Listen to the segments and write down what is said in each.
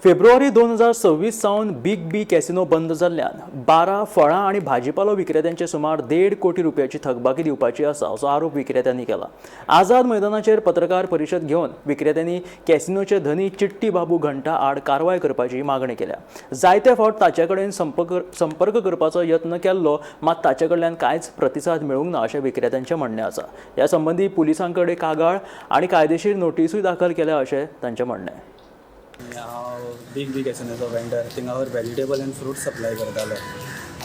फेब्रुवारी 2026 सावन बिग बी कॅसिनो बंद जाल्ल्यान 12 फळां आनी भाजीपालो विक्रेत्यांचे सुमार 1.5 कोटी रुपयाची थकबाकी दिवपाची आसा, असो आरोप विक्रेत्यांनी केला. आझाद मैदानाचेर पत्रकार परिशद घेवन विक्रेत्यांनी कॅसिनोचे धनी चिट्टी बाबू घंटा आड कारवाय करपाची मागणी केल्या. जायते फावट ताचे कडेन संपर्क संपर्क करपाचो यत्न केल्लो, मात ताचे कडल्यान कांयच प्रतिसाद मेळूंक ना, अशें विक्रेत्यांचें म्हणणें आसा. ह्या संबंदी पुलिसां कडेन कागाळ आनी कायदेशीर नोटिसूय दाखल केल्या, अशें तांचें म्हणणें. हांव बीग बी कॅसिनोचो वेंडर. थिंगावर वेजिटेबल आनी फ्रूट सप्लाय करतालो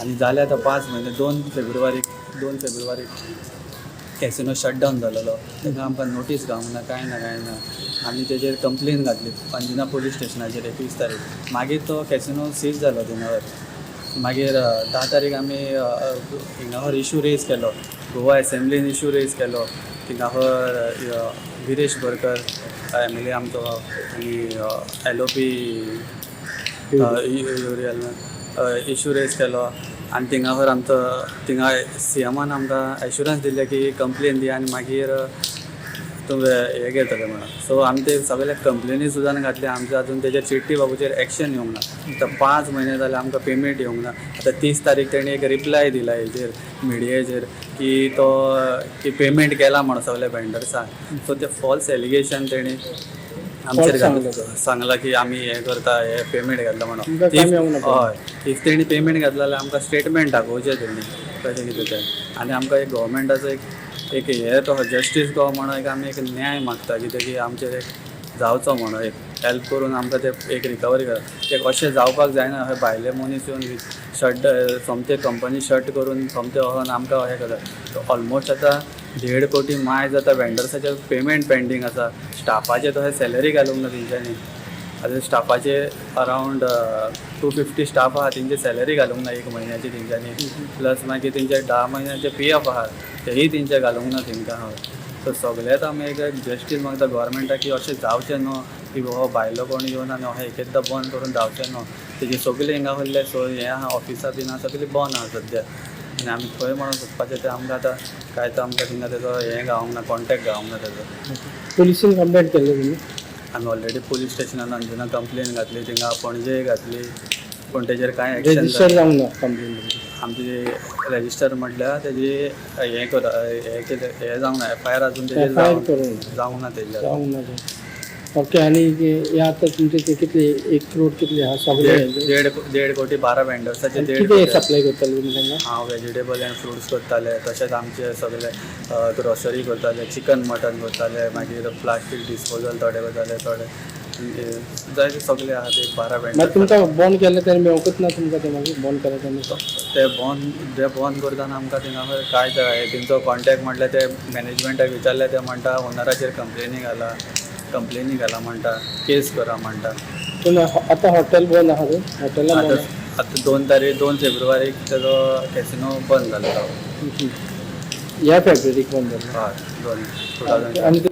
आनी जाले आतां 5 म्हयने. 2 फेब्रुवारीक, 2 फेब्रुवारीक कॅसिनो शट डावन जालेलो. ताका आमकां नोटीस गावूंक ना, कांय ना, कांय ना. आमी तेजेर कंप्लेन घातली अंजुना पोलीस स्टेशनाचेर 21 तारीख. मागीर तो कॅसिनो सीज जालो थिंगावर. मागीर 10 तारीख आमी हिंगावर इशू रेज केलो, गोवा एसेंब्लीन इशू रेज केलो. थिंगावर विरेश बोरकर एमएलए आमचो आनी एलओपी युरियल इशू रेज केलो आनी थिंगावर आमचो थिंगा सीएमान आमकां एश्युरन्स दिल्लें की कंप्लेन दी आनी मागीर तुमी हें घेतले म्हणून. सो आमी ते सगळे कंप्लेनी सुद्दां घातले. आमचे अजून तेजेर, चिट्टी बाबूचेर एक्शन येवंक ना. आतां 5 म्हयने जाले, आमकां पेमेंट येवंक ना. आतां 30 तारीख तेणी एक रिप्लाय दिला हेजेर, मिडियेचेर, की तो की पेमेंट केला म्हणून सगळे वेंडर्सांक. सो ते फॉल्स एलिगेशन तेणी आमचेर सांगलां की आमी हें करता, हे पेमेंट घातला म्हणून. तुमकां काम येवंक ना. हय, if तेणी पेमेंट घातला जाल्यार आमकां स्टेटमेंट दाखोवचें तेणी, कशें कितें तें. आनी आमकां एक गव्हर्मेंटाचो एक एक हे तो जस्टीस गो म्हणून एक आमी एक न्याय मागता, कितें की आमचेर एक जावचो म्हणून, एक हेल्प करून आमकां ते एक रिकवरी करा. एक अशें जावपाक जायना. अशें भायले मनीस येवन शट, सोमते कंपनी शट करून सोमते वचोन आमकां अशें करता. ऑलमोस्ट आतां 1.5 कोटी मायज आतां वेंडर्साचे पेमेंट पेंडींग आसा. स्टाफाचे तशें सॅलरी घालूंक ना तेंच्यांनी. आतां स्टाफाचे अरावंड 250 स्टाफ आहा, तेंची सॅलरी घालूंक ना एक म्हयन्याची तेंच्यांनी. प्लस मागीर तेंचे 10 म्हयन्याचे पीएफ आहा, तेयी तेंचे घालूंक ना तेंकां. हय, सो सगळेच आमी एक जस्टीस मागता गव्हर्मेंटाक की अशें जावचें न्हू की बाबा भायलो कोण येवन आनी अशें एक एकदां बंद करून जावचें न्हू. तेजे सगळे हिंगा आहले, सो हें आहा, ऑफिसां बीन आहा, सगळीं बंद आहा सद्या. आनी आमी खंय म्हणून सोदपाचें तें आमकां? आतां कांय तो आमकां थिंगा तेजो हें गावोंक ना, कॉन्टेक्ट गावोंक ना तेजो. पोलिसीन कंप्लेंट केल्ले तुमी? आमी ऑलरेडी पोलीस स्टेशनान अंजुना कंप्लेन घातली, थिंगा पणजेय घातली, पूण तेजेर कांय एक्शन रजिस्टर जावंक ना कंप्लेन तुमची? आमची रजिस्टर म्हटल्यार तेजी हें कर, हें केलें, हें जावंक ना, एफआयआर अजून तेजेर एफआयआर जावंक करूंक जावंक ना तेजेर. जावंक ना ते. ओके, आनी हे आतां तुमचे ते कितले, 1 करोड कितले आहा सगळे? देड 1.5 कोटी, 12 वेंडर्साचे 1.5 कितें कोटी. सप्लाय करताले तुमी तेंका? हांव वेजिटेबल आनी फ्रुट्स करताले, तशेंच आमचे सगळे ग्रोसरी करताले, चिकन मटन करताले, मागीर प्लास्टीक डिस्पोजल थोडे करताले, थोडे जायते सगळे आहा ते 12 मागीर वेंडर्स. तुमकां बंद केलें तेन्ना मेवकूच ना तुमकां ते? मागीर बंद केलें तेन्ना? ते बंद करतना आमकां थिंगा कांय तेंचो कॉन्टेक्ट म्हटल्यार ते मॅनेजमेंटाक विचारलें, ते म्हणटा ओनराचेर कंप्लेनी घाला, कंप्लेनी घाला म्हणटा, केस करा म्हणटा. पूण आतां हॉटेल बंद आहा न्हू? हॉटेलां बंद आतां आहा. आतां 2 तारीख, 2 फेब्रुवारीक तेजो कॅसिनो बंद जालो. ह्या फेब्रुवारीक बंद जालें? हय, दोन 2000. आनी ते